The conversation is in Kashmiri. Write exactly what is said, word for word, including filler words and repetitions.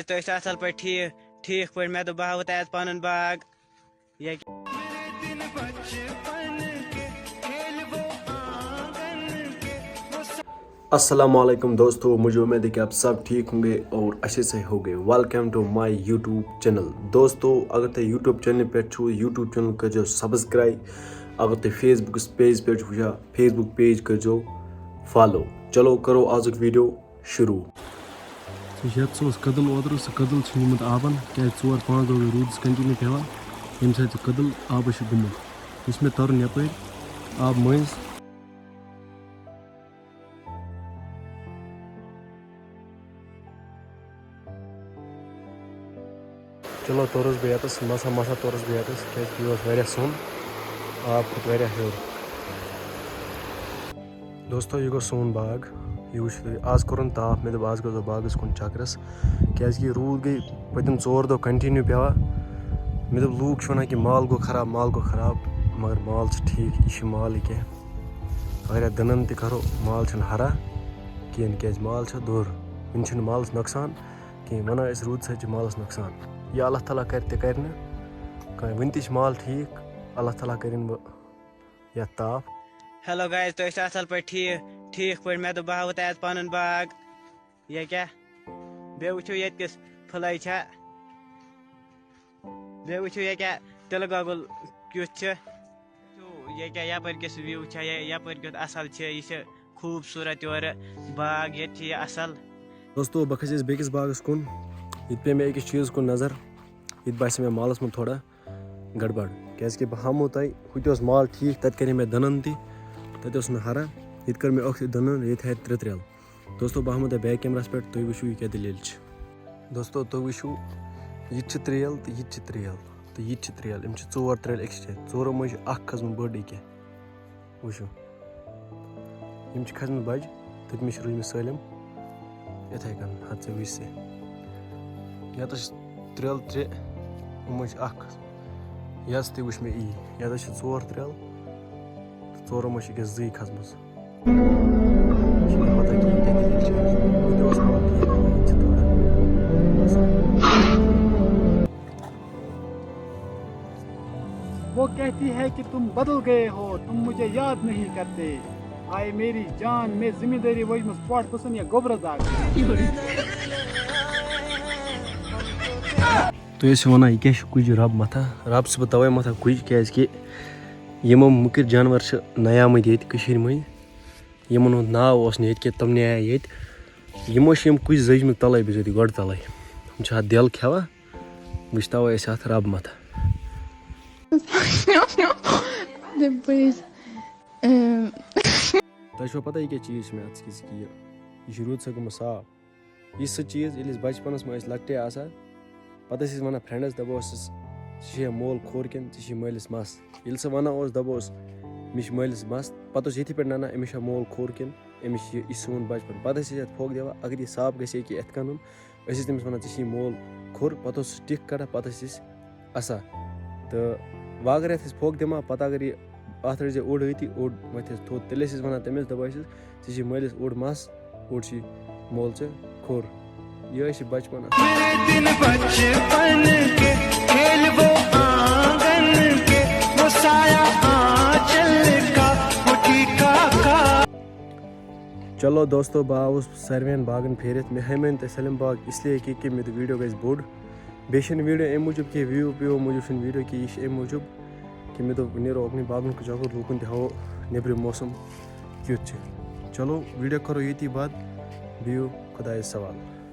تُہۍ ٲسِو اَصٕل پٲٹھۍ ٹھیٖک؟ ٹھیٖک پٲٹھۍ، مےٚ دوٚپ بہٕ ہاوٕ تۄہہِ آز پَنُن باغ۔ ییٚکیٛاہ۔ السلام علیکم دوستو، مجھے امید ہے کہ آپ سب ٹھیک ہوں گے اور اچھے سے ہوں گے۔ Welcome to my YouTube channel۔ دوستو، اگر تُہۍ YouTube چینلہِ پٮ۪ٹھ چھُو، YouTube چینل کٔرۍزیو سبسکرائب۔ اگر تُہۍ Facebook پیج پٮ۪ٹھ چھُو وٕچھان، Facebook پیج کٔرۍزیو فالو۔ چلو کرو آزُک ویڈیو شروع۔ یَتھ سا اوس کٔدٕل اوترٕ، سُہ کٔدٕل چھُ نیوٗمُت آبَن، کیٛازِ ژور پانٛژھ دۄہ گٔے روٗدَس continue پٮ۪وان، ییٚمہِ سۭتۍ سُہ کٔدٕل آبَس چھُ گوٚمُت۔ یہِ چھُ مےٚ تَرُن یَپٲرۍ آب مٔنٛزۍ۔ چلو، توٚرُس بہٕ یَتَس، مسا مسا توٚرُس بہٕ یَتَس، کیٛازِکہِ یہِ اوس واریاہ سوٚن، آب کھوٚت واریاہ ہیوٚر۔ دوستو، یہِ گوٚو سون باغ۔ یہِ وٕچھِو تُہۍ، آز کوٚرُن تاپھ، مےٚ دوٚپ آز گژھو باغَس کُن چَکرَس، کیٛازِکہِ یہِ روٗد گٔے پٔتِم ژور دۄہ continue پٮ۪وان۔ مےٚ دوٚپ، لوٗکھ چھِ وَنان کہِ مال گوٚو خراب، مال گوٚو خراب، مگر مال چھُ ٹھیٖک، یہِ چھُ مال یہِ کینٛہہ۔ واریاہ دٕنَن تہِ کَرو، مال چھُنہٕ ہَران کِہیٖنۍ، کیٛازِ مال چھُ دوٚر، وٕنہِ چھُنہٕ مالَس نۄقصان کِہیٖنۍ۔ وَنان أسۍ روٗد سۭتۍ چھِ مالَس نۄقصان، یہِ اللہ تعالیٰ کَرِ تہِ کَرِ نہٕ کانٛہہ۔ وٕنہِ تہِ چھِ مال ٹھیٖک، اللہ تعالیٰ کٔرِنۍ وۄنۍ یَتھ تاپھ۔ Hello guys، تُہۍ ٲسِو اَصٕل پٲٹھۍ ٹھیٖک؟ ٹھیٖک پٲٹھۍ، مےٚ دوٚپ بہٕ ہاوٕ تۄہہِ آز پَنُن باغ۔ یہِ کیٛاہ؟ بیٚیہِ وٕچھِو ییٚتہِ کِس پھٕلَے چھا، بیٚیہِ وٕچھِو یہِ کیٛاہ تِلہٕ گۄگُل کیُتھ چھُ۔ وٕچھِو یہِ کیٛاہ یَپٲرۍ کِس view چھا، یہِ یَپٲرۍ کیُتھ اَصٕل چھُ، یہِ چھُ خوٗبصوٗرت یورٕ باغ، ییٚتہِ چھُ یہِ اَصٕل۔ دوستو، بہٕ کھسیٚس بیٚکِس باغَس کُن۔ ییٚتہِ پیٚیہِ مےٚ أکِس چیٖزَس کُن نظر، ییٚتہِ باسیٚو مےٚ مالَس منٛز تھوڑا گڑبڑ، کیٛازِکہِ بہٕ ہاومو تۄہہِ، ہُتہِ اوس مال ٹھیٖک، تَتہِ کَرے مےٚ دٕنَن تہِ، تَتہِ اوس نہٕ ہَران، ییٚتہِ کٔر مےٚ ٲخٕر دٕنَن، ییٚتہِ ہیٚتۍ ترٛےٚ ترٛیل۔ دوستو، بہٕ ہاومو تۄہہِ back cameraہَس پٮ۪ٹھ، تُہۍ وٕچھِو یہِ کیٛاہ دٔلیٖل چھِ۔ دوستو، تُہۍ وٕچھِو، یہِ تہِ چھِ ترٛیل تہٕ یہِ تہِ چھِ ترٛیل تہٕ یہِ تہِ چھِ ترٛیل، یِم چھِ ژور ترٛیل أکِس جایہِ، ژورو منٛز چھِ اَکھ کھٔژمٕژ بٔڑ یہِ کیٛاہ۔ وٕچھِو، یِم چھِ کھٔژمٕتۍ بَجہِ، تٔتمِس چھِ روٗدمٕتۍ سٲلِم یِتھَے کٔنۍ، ہَتھ ژٕ وٕچھ سا۔ یَتَس چھِ ترٛیلہٕ ترٛےٚ، یِم حظ چھِ اَکھ۔ یَس تہِ وٕچھ مےٚ یی، یَتَس چھِ ژور ترٛیلہٕ، تہٕ ژورو منٛز چھِ أکِس زٕے کھٔژمٕژ۔ چھِ مےٚ پَتہ کہِ یہِ کیٛاہ دٔلیٖل چھِ، یہِ تہِ اوس نہٕ کِہیٖنۍ، یہِ چھِ تھوڑا باسان۔ وہ کہتی ہے کہ تم بدل گئے ہو، تم مجھے یاد نہیں کرتے۔ آئے میری جان، مےٚ ذمہ دٲری وٲجمٕژ پۄٹھ، بہٕ ژھٕن یہِ گوٚبرَس داغ۔ تُہۍ ٲسِو وَنان، یہِ کیٛاہ چھُ کُجہِ رَب مَتھان؟ رَب چھُس بہٕ تَوَے مَتھان کُجہِ، کیٛازِکہِ یِمو مٔکٕرۍ جانوَر چھِ نَیامٕتۍ ییٚتہِ کٔشیٖرِ منٛز، یِمَن ہُنٛد ناو اوس نہٕ ییٚتہِ کینٛہہ، تِم نِیے ییٚتہِ۔ یِمو چھِ یِم کُجہِ زٲجمٕتۍ تَلَے بِزٲتی، گۄڈٕ تَلَے۔ یِم چھِ اَتھ دٮ۪ل کھٮ۪وان۔ وٕچھ، تَوَے ٲسۍ اَتھ رَب مَتھان۔ Depois, ehm, تۄہہِ چھُوا پَتہ، یہِ کیٛاہ چیٖز چھِ مےٚ اَتھ کِژھ کہِ یہِ، یہِ چھُ روٗد سا گوٚمُت صاف؟ یہِ چھِ سُہ چیٖز، ییٚلہِ أسۍ بَچپَنَس منٛز ٲسۍ لۄکٹے آسان، پَتہٕ ٲسۍ أسۍ وَنان friendس، دَپان اوسُس، "ژےٚ چھُے مول کھوٚر کِنہٕ ژےٚ چھُے مٲلِس مَس؟" ییٚلہِ سُہ وَنان اوس، دَپان اوس، "مےٚ چھُ مٲلِس مَس"، پَتہٕ اوس ییٚتھی پٮ۪ٹھ نَنان، أمِس چھا مول کھوٚر کِنہٕ أمِس چھِ یہِ، یہِ چھُ سون بَچپَن۔ پَتہٕ ٲسۍ أسۍ اَتھ پھۄکھ دِوان، اگر یہِ صاف گژھِ ہے کہِ یِتھ کَنَن، أسۍ ٲسۍ تٔمِس وَنان، "ژےٚ چھُے مول کھوٚر"، پَتہٕ اوس سُہ ٹِک کَڑان، پَتہٕ ٲسۍ أسۍ اَسان۔ تہٕ وۄنۍ اگر یَتھ أسۍ پھۄکھ دِمہٕ ہا، پَتہٕ اگر یہِ اَتھ رٔٹۍ زِ اوٚڑ أتی، اوٚڑ وۄتھِ اَسہِ تھوٚد، تیٚلہِ ٲسۍ أسۍ وَنان تٔمِس، دَپان ٲسۍ أسۍ، "ژےٚ چھُے مٲلِس اوٚڑ مَس، اوٚڑ چھُے مول ژےٚ کھوٚر"۔ یہِ ٲسۍ یہِ بَچپَن آسان۔ دن بچپن کے کھیل وہ آنگن کے، وہ سایہ آنچل کا، وہ ٹھیکا کا۔ چلو دوستو، بہٕ آوُس ساروِیَن باغَن پھیٖرِتھ۔ مےٚ ہٲومَے نہٕ تۄہہِ سٲلِم باغ اِسلیے کہِ، کہِ مےٚ دوٚپ ویٖڈیو گژھِ بوٚڑ۔ بیٚیہِ چھِنہٕ ویٖڈیو اَمہِ موٗجوٗب کینٛہہ، view پیو موٗجوٗب چھِنہٕ ویٖڈیو کینٛہہ، یہِ چھِ اَمہِ موٗجوٗب کہِ مےٚ دوٚپ نیرو اُکنُے باغَن کُن چَکَر، لوٗکَن تہِ ہاوو نیٚبرِم موسم کیُتھ چھِ۔ چلو، ویٖڈیو کَرو ییٚتی بنٛد، بِہِو خۄدایَس حوالہٕ۔